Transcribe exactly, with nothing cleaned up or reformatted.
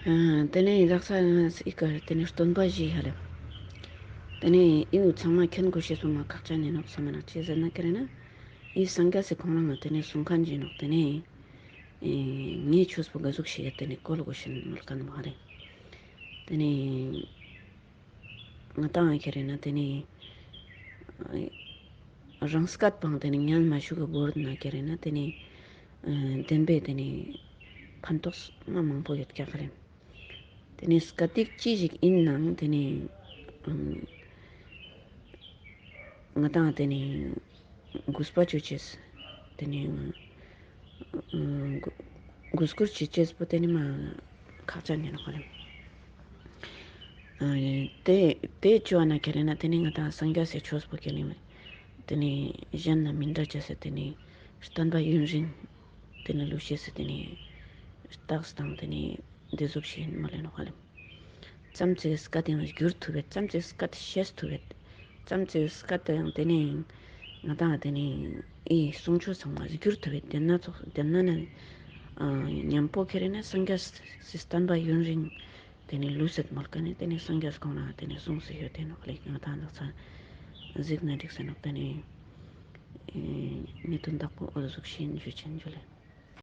ཏེ་ནེ་དག་ས་ཨི་ཀ་ཏེ་ནེ་སྟོན་པ་བཞི་ཧ་ལེ། ཏེ་ནེ་ཨི་བོ་ཚང་མ་མཁྱེན་དགོས་ཤེས་པོ་མ་ཁག་ཅན་ཨིན་ནོག་སམ་མ་ནོག་ཅི་ཟེར་ན་ཁེ་རེ་ན་ཨི་སངས་རྒྱས་སི་ཁོང་རང་ང་ཏེ་ནེ་གསུང་ཁན་ཨིན་ནོག་ཏེ་ནེ་ངའི་ཆོས་པོ་ག་ཟུག་ཞིག་ག་ཏེ་ནེ་བཀོལ་དགོས་ཤེས་མོལ་ཁན་བོ་ཧ་ལེ། ཏེ་ནེ་ང་ཏང་ཁེ་རེ་ན་ཏེ་ནེ་རང་སྐད་པང་ཏེ་ནེ་ཉན་མ་ཤུག་གི་བོར་ན་ཁེ་རེ་ན་ཏེ་ནེ་ཨ་བདེན་པའི་ཏེ་ནེ་ཕན་ཐོགས་མ་མང་པོ་ཡོད་ཀྱག་ཧ་ལེ། ཏེ་ནེ་སྐད་ཡིག་ཅི་ཞིག་ཨིན་ནའང་ཏེ་ནེ་ཨ་ང་ཏང་ཏེ་ནེ་གུས་པ་ཅོ་ཅེས་ཏེ་ནེ་ཨ་གུས་བཀུར་ཅོ་ཅེས་པོ་ཏེ་ནེ་མ་ཁག་ཅན་ཨིན་ནོག་ཧ་ལེ། ཨ་ཏེ་ཏེ་ཅོ་ན་ཁེ་རེ་ན་ཏེ་ནེ་ང་ཏང་སངས་རྒྱས་སི་ཆོས་པོ་ཁེ་རེ་ན་ཏེ་ནེ་གཞན་ལ་མི་འདྲ་ཅེས་སི་ཏེ་ནེ་བསྟན་པ་ཡུན་རིང་ཏེ་ནེ་ལུས་ཤེས་སི་ཏེ་ནེ་རྟགས་དང་ཏེ་ནེ་ཏེ་ཟུག་ཞིག་མ་ལེ་ནོག་ཧ་ལེ། ཙམ་ཅིག་སྐད་ཡང་བསྒྱུར་ཐུབ་བེད། ཙམ་ཅིག་སྐད་ཤེས་ཐུབ་བེད། ཙམ་ཅིག་སྐད་ཡང་ཏེ་ནེ་ང་ཏང་ཏེ་ནེ་ཨི་གསུང་ཆོས་ཚང་མ་བསྒྱུར་ཐུབ་བེད། ཏེ་ན་ཚོགས་ཏེ་ན་ན་ཨ་ཉམ་པོ་ཁེ་རེ་ན་སངས་རྒྱས་སི་བསྟན་པ་ཡུན་རིང་ཏེ་ནེ་ལུས་སེད་མོལ་ཁན་ནི་ཏེ་ནེ་སངས་རྒྱས་ཁོང་ན་ཏེ་ནེ་གསུངས་སེ་ཡོད་དེ་ནོག་ལེ། ང་ཏང་དག་ས་གཟིགས་ན་འགྲིག་སེ་ནོག་ཏེ་ནེ་ཨེ་གནད་དོན་དག་པོ་འོ་ཟུག་ཤིག་ཞུ་ཅེན་ཞུ་ལེ།